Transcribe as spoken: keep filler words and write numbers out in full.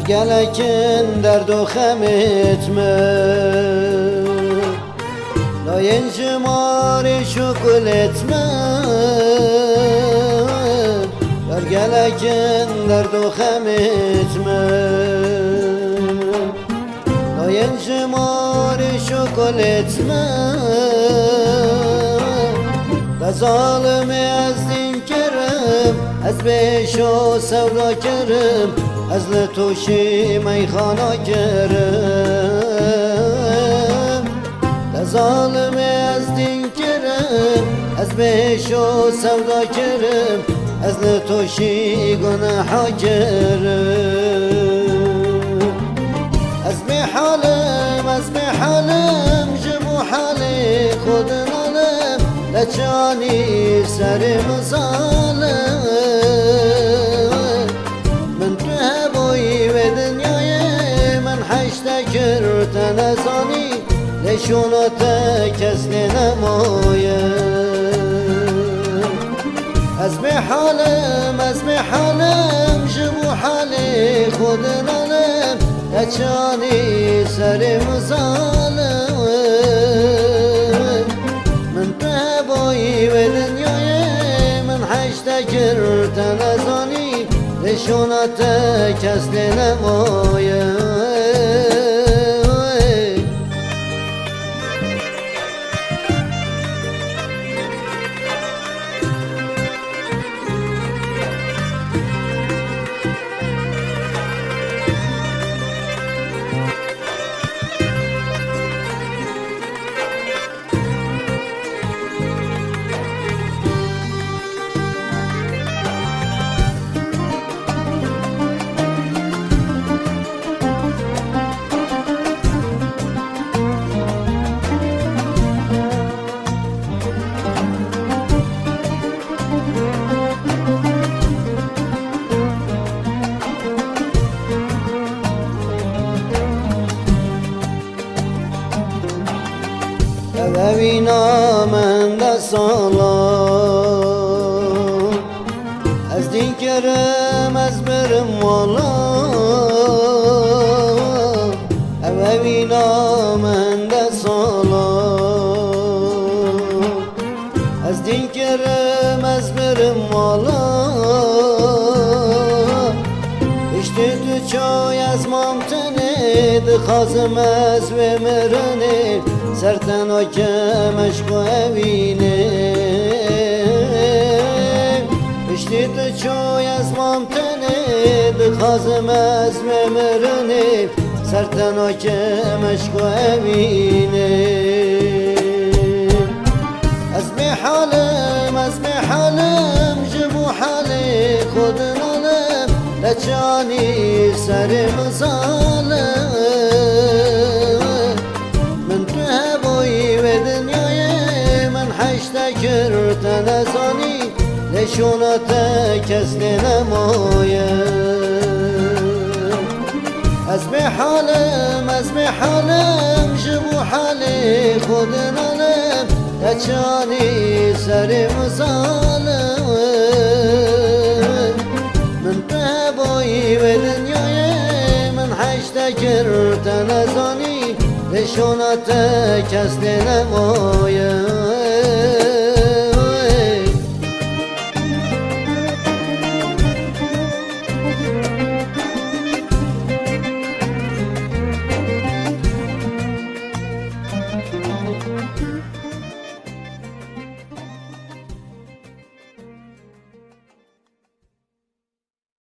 Gelekin derd û xemêt min, nayên ji marê şokolêt min. Yar gelekin derd û xemêt min, nayên ji marê şokolêt min. Te zalimê ez dîn kirim, ez bêşo sewda kirim, ez li tûşî meyxana kirim. Te zalimê ez dîn kirim, ez bêşo sewda kirim, ez li tûşî guneha kirim. Ez bêhal im, ez bêhal im, ji bo halê xwe dinalim, te çi anî serê min zalim. Min tu hebûyî wê dinyayê, min heşte kir te nezanî, lê şûna te kes lê nemaye. Ez bêhal im, ez bêhal im, ji bo halê xwe dinalim, te çi anî serê min zalim. Min tu hebûyî wê dinyayê, min heşte kir te nezanî, lê şûna te kes lê nemaye. Ev evîna min de sala, ez dîn kirim, ez birim wala. Ev evîna min de sala, ez dîn kirim, ez birim wala. Piştî tu çûyî ez mam tenê, dixwazim ez wê mirinê, ser te nakim eşq û evînê. Piştî tu çûyî ez mam tenê, dixwazim ez wê mirinê, ser te nakim eşq û evînê. Ez bêhal im, ez bêhal im, ji bo halê xwe dinalim, te çi anî serê min zalim. Min tu hebûyî wê dinyayê, min heşte kir te nezanî, lê şûna te kes lê nemaye. Ez bêhal im, ez bêhal im, ji bo halê xwe dinalim, te çi anî serê min zalim. Min tu hebûyî wê dinyayê, min heşte kir te nezanî, lê şûna te kes lê nemaye.